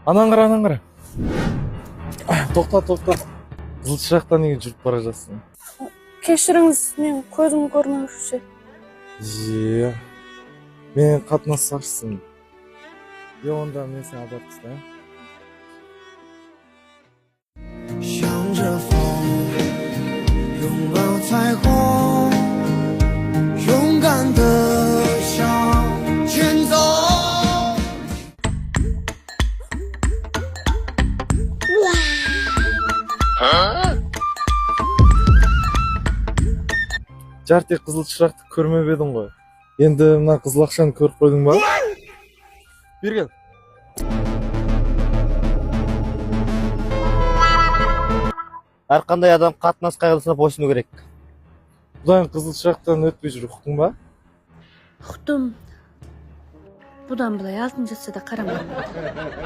Анан қара, анан қара. Тоқта, тоқта. Қызыл шырақтан неге жүріп бара жатсың? Кешіріңіз, мен көзім көрмеуші. Е, мен қатынассақшысың. Е, онда мен сені апарып тастайын. 向着风，拥抱彩虹，勇敢的向前走。 Жарты қызыл шырақты көрмеп едің ғой. Енді мына қызыл ақшаны көріп қойдың ба? Бері кел. Әрқандай адам қатынас қағидасына бойсыну керек. Құдайың қызыл шырақтан өтпей жүр, ұқтың ба? Ұқтым. Бұдан былай алтын жатса да қарамаймын.